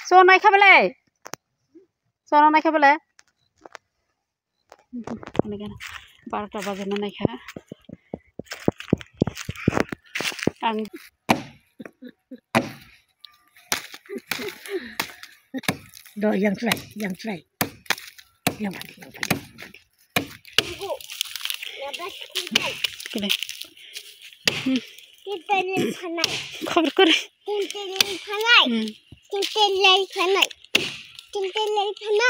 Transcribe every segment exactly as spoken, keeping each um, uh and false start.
Chwng naikha belai. Chwng naikha belai. Barota baje na naikha. Ang. Do yang try, yang try. Yang try, yang try. Kene. Hmm. Khobor kore. Hmm.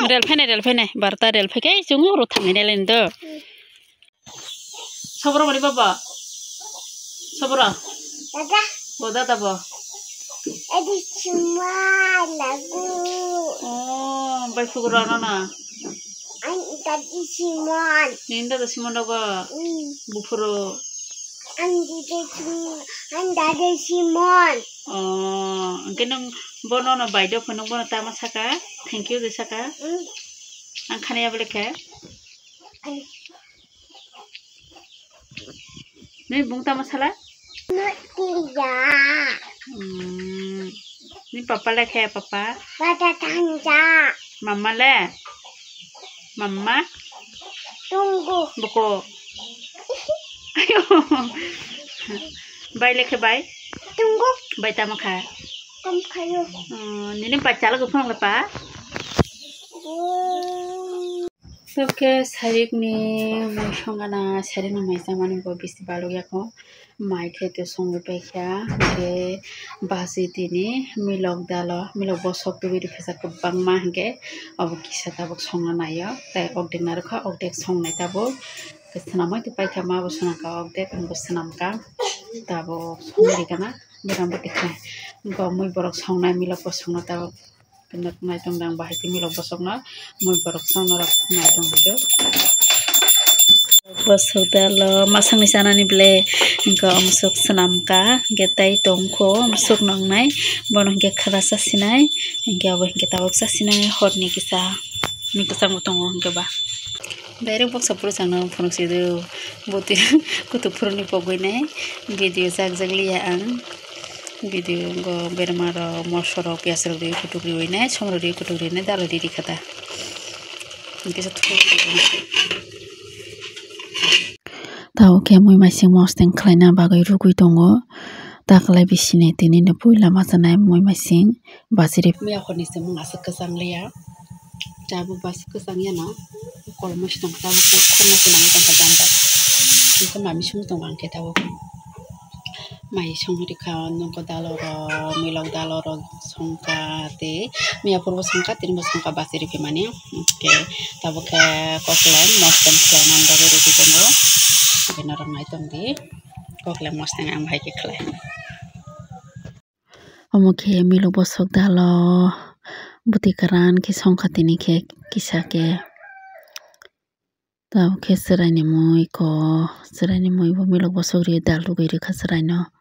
Rel phainai, rel phainai. Barta rel phaikai, chwng oro thangwi rel do. Hmm. Sobro mani baba. Sobro. Dada. Bo dada bo. Edi chuma lagu. Oh, bai phugro no na. Ang dadi Simon. Nini dada Simon daw ba? Hmm. Buphuru. Ang dadi Simon. Ang dadi Simon. Oh, angke nung bono no bai do phunung bono tama saka. Thank you de saka. Hmm. Ang khani abole khe. Ang Nini bung tamo sala? Nutya. Hmm. Nini papa le khe papa? Bata tanja. Mama le? Mama? Tunggu. Buko. Ayo. Bai le khe bai? Tunggu. Bai tamo kha? Tam khayo. Hmm, nini pa chala guphang le pa? Hmm. Tokhe sarikni mui songana, sarikni mai chamani bo bisi balok yako. Mai khe to songwi paikha, hwnkhe basi tini milok dalo, milok bosok tubui rikha kwbangma, hwnkhe obo kisa tabuk songna naio. Tai okdek narwkha, okdek songnai tabuk. Swnamwi tei paikha, ma bo swnamkha okdek, ang bo swnamkha. Tabuk songwi rikana, birambo tikha. Hwnkhe mui borok songnai, milok bo songna tabuk. Nok nai tong dang bahai tei milok bosok no mui borok song norok nai tong dok. Bosok dalo masang ni chanani ble hingke omsok swnam ka hingke tai tong kho omsok nong nai bono hingke khara chasinai hingke abo hingke tabok chasinai hor ni kisa mui kwchang bo tongo hingke ba. Direct baksa pura chang nang phunuk si do boti kutuk phuru ni pogwi nai video jak jak liya ang. Video go berma rok, moso rok, piyaj rok riwi kutuk riwi nai, som rok riwi kutuk riwi nai, dalo riri kha ta. Hingke se thok. Tao khe mui maising mosdeng khlaina bagwi rugwi tongo. Ta kwlai bisini tini no puila ma chanai mui maising bachiri. Miya hor ni se mung aswk kwchang liya. Tabuk bus kwchang yano, kolmo se tong tabuk khorna se nangwi tongkha jang jang. Hingke mami song tong ang khe tabuk. Mai song rikha, nokgo dalo rok, milok dalo rok songkha tei miya phuru bo songkha, tini bo songkha bachiri phaimani. Hingke tabuk khe koklem mosdeng khlai man bagwi rwgwi tongo. Hingke norok nai tong di, koklem mosdeng ang bahai khe khlai. Omo khe milok bosok dalo bwtwi kwran khe songkha tini khe kisa khe. Tabuk khe chwraini mui ko, chwraini mui bo milok bosok ri dal rwgwi rwkha chwraino.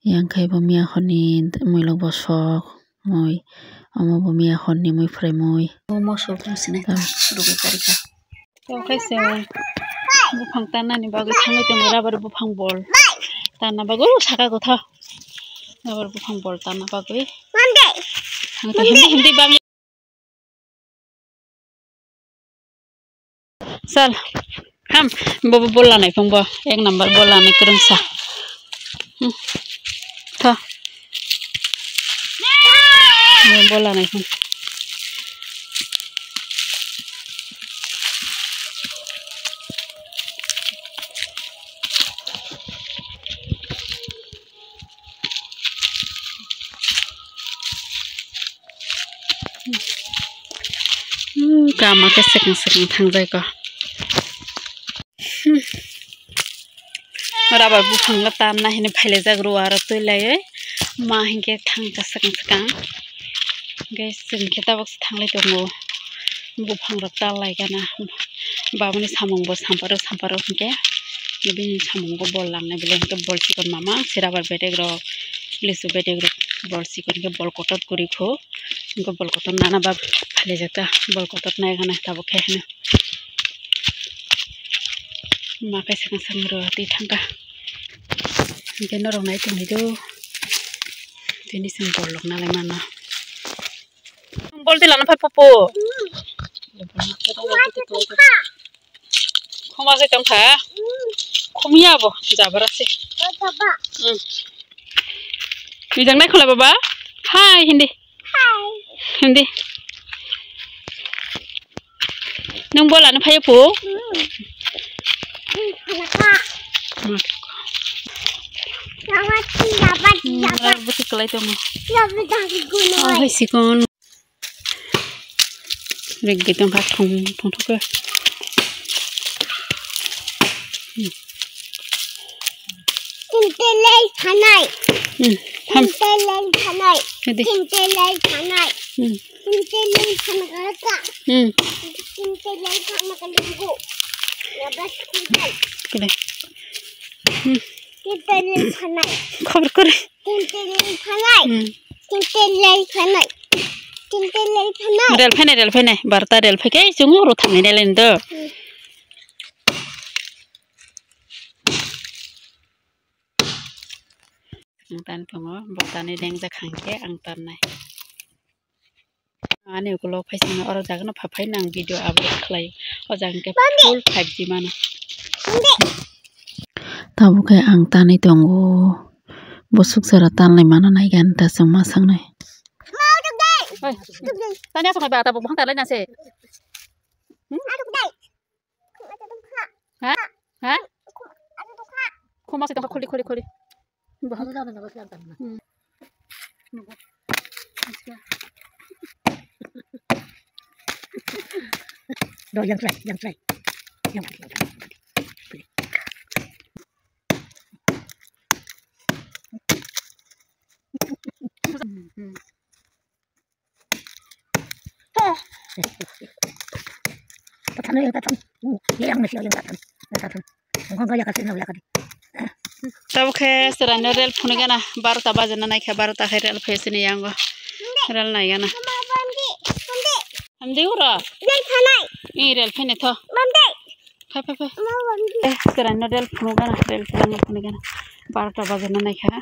Yang khe bo miya horni milok bosok mui, omo bo miya horni mui phwrai mui. Omo mosok tong sini rwgwi karikha. Tei khe se buphang tanani bagwi thangwi tongo, rubber buphang bol tanna bagwi, o saka gotha rubber buphang bol tanna bagwi. Thangwi tongo, hindi, hindi bagwi. Sal, ham, bo, bo, bol lanai phung bo, ek number bol lanai kwrwngsa. Hmm. Tho. Bo, bol lanai phung. Hmm, kama khe swkang swkang thangjai ko. Hmm. Rubber buphang no tanna hino phailaijak rw aro twi laiwi. Ma hinkhe thangkha swkang swkang. Hinkhe chwng khe tabuk se thanglai tongo. Buphang rok tanlai gana. Babuni samung bo samparo samparo hinkhe. Bini samung bo bol langnai belai hinkhe bol chikon mamang se rubber bedek rok, lisu bedek rok bol chikon hinkhe bol kotor kwrwi kho. Hinkhe bol kotor nana ba phailaijak ta. Bol kotor nai gana tabuk khe hino. Ma kaisa kaisa rw twi thangkha. Hinkhe norok nai tongwi do. Tini chwng bol rok nalai mano. Bol twi lana phai popo. Khoma se tongkha. Khumya bo jabra se. Hmm. Bijang nai khula baba. Hai hindi. Hindi. Nung bol ano phayo po. Hmm, buti kalai tongo. Oh, hai sikon. Rigi tongkha thong thong thok. Tintelai thanai. Hmm. Ham. Tintelai thanai. Hadi. Tintelai thanai. Hmm. Tintelai thanai ka. Hmm. Tintelai thanai ka lugu. Ya bas tintel. Kile. Hmm. Tintelai thanai. Khobor kore. Tintelai thanai. Hmm. Tintelai thanai. Tintelai thanai. Rel phainai, rel phainai. Barta rel phaikhe chungo ro thanai rel endo. Hmm. Ang tan tongo, bo tani dengjak hangkhe ang tannai. Ani ukulok phaisingno oro jagano phaphai nang video upload khlai. O jaga hwnkhe full five G mano. Tabukhe ang tanwi tongo. Bwswk jora tanlai mano naikhe ani ta chwngma sangnai. Oi, tani aswk hai ba tabuk buphang tanlai nase. Hmm? Ha? Ha? Khoma se tongkha kholi kholi kholi. Bahai. Hmm. Do yang try, yang try. Yang try, yang try. Hmm, hmm. Tatham, tatham. Yang nasi yang tatham. Tatham. Tabukhe chwraino rel phunukgana, barota bajana naikha, barota khe rel phai sini yango. Rel naigana. Hamdi uro. Rel phanai. I rel phai naitho. Bamdi. Phai, phai, phai. Ama bamdi. Eh, chwraino rel phunukgana, rel phunukgana, phunukgana. Barota bajana naikha.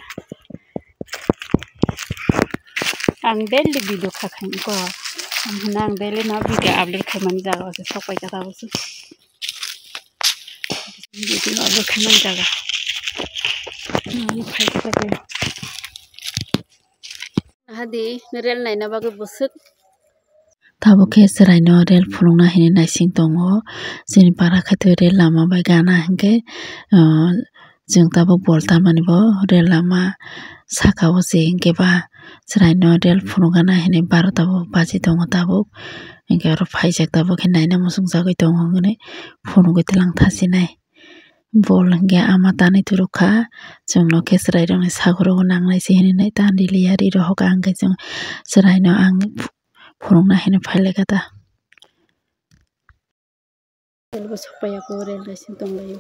Ang daily video kha khai ko. Ang hwnna ang daily no video upload khaimani jaga o se sok pai kha tabuk se. Video upload khaimani jaga. Ang phai kha tabuk. Hadi rel naina bagwi bwswk. Tabuk khe chwraino rel phunukna hinwi naising tongo. Chini para khaitwi rel lama bai gana hinkhe, ah, chwng tabuk bol tamani bo rel lama saka o se hinkhe ba chwraino rel phunukgana hinwi barota bo baji tongo tabuk. Hinkhe oro phaijak tabuk khe naina muchungjagwi tongo hinwi phunugwi twlang thasinai. Bol hinkhe ama tanwi turukha, chwngno khe chwrairokni sagoro nangnai se hinwi nai ta rili ya ri rohok ang khe chwng chwraino ang phunukna hinwi phailaikha ta. Rel bo sokpaiya kho, rel naising tonglaio.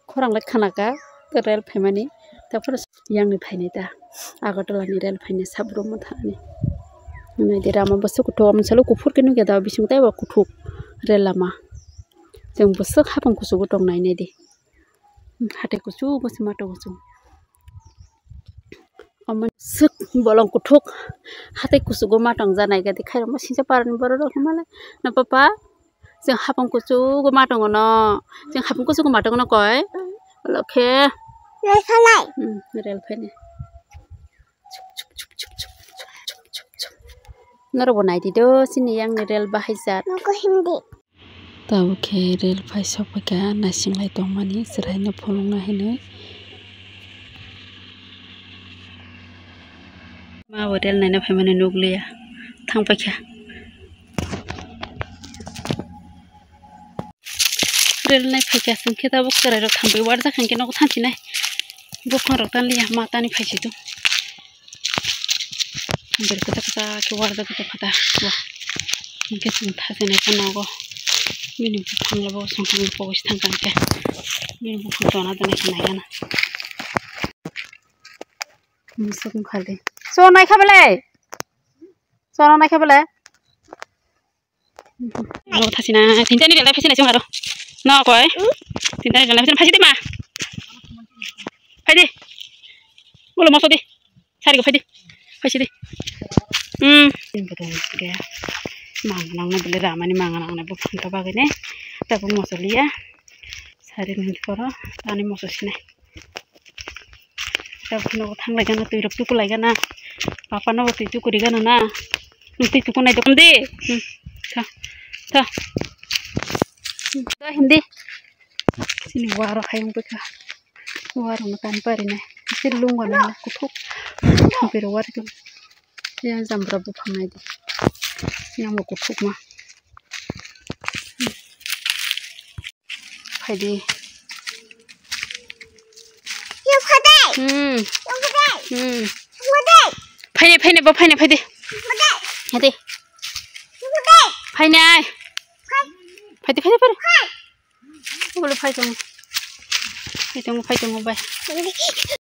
Khorang lai khanaka, rel phaimani, taphore yangni phainai ta, Agartala ni rel phainai, Sabromo thani. Naidi rama bwswk kuthuk, amsalo kuphur khe nukya da, bising tei bo kuthuk rel lama. Chwng bwswk hapang kuchugo tong nai naidi. Hathai kuchugo se ma tongo chwng. Omo swk bolong kuthuk hathai kuchugo ma tongjanai gadi khairokma singsa parani borok rok hinmale na papa chwng hapang kuchugo ma tongo no chwng hapang kuchugo ma tongo no koi olokhe rel phainai. Hmm, rel phainai. Norok bo naidi do chini yang ni rel bahai jat. Tabuk khe rel phai sokphaikha, naising lai tongmani chwraino phunukna hinwi. Ma bo rel naina phaimani nukliya, thangpaikha. Rel nai phaikha, chwng khe tabuk chwrairok thangwi warjak hinkhe nogo thansinai. Buphang rok tanliya, ma tani phaisidi. Bwrwi kwchak kwchak khe warjak kwchak kwchak bo. Hinkhe chwng thasinai khe nogo. Bini buphang labo songkang pogwi se thangkha hinkhe. Bini buphang tona tona khe naigana. Musuk wngkha de. Chwng naikha belai. Chwng naikha belai. Abo thasina, tintani rel phaisinai chwng aro. No koi. Tintani rel phaisinai phaisidi ma. Phaidi. Ulo moso di. Sari go phaidi. Phaisidi. Hmm. Ini betul ke. Mang nang ne beli ramani mang nang ne bu phanta bagene. Tapi moso liya. Sari ni koro tani moso sini. Tapi no thang lagi na tui rok tuku lagi na. Papa no tui tuku riga na. Nanti tuku nai dokon di. Hmm. Tha. Tha. Hmm. Tha hindi. Sini waro hai ung peka. Waro na kan pari na. Sir lung wana na kuthuk. Pero waro tu. Ya jambra bu phamai di. Yang mo kuthuk ma. Phaidi. Yo, phaidi. Hmm. Yo, phaidi. Hmm. Phaidi. Phaidi, phaidi, bo phaidi, phaidi. Phaidi. Phaidi. Phaidi. Phaidi. Phaidi, phaidi, phaidi. Phaidi. Ulo phai tongo. Phai tongo, phai tongo, bai. Phaidi.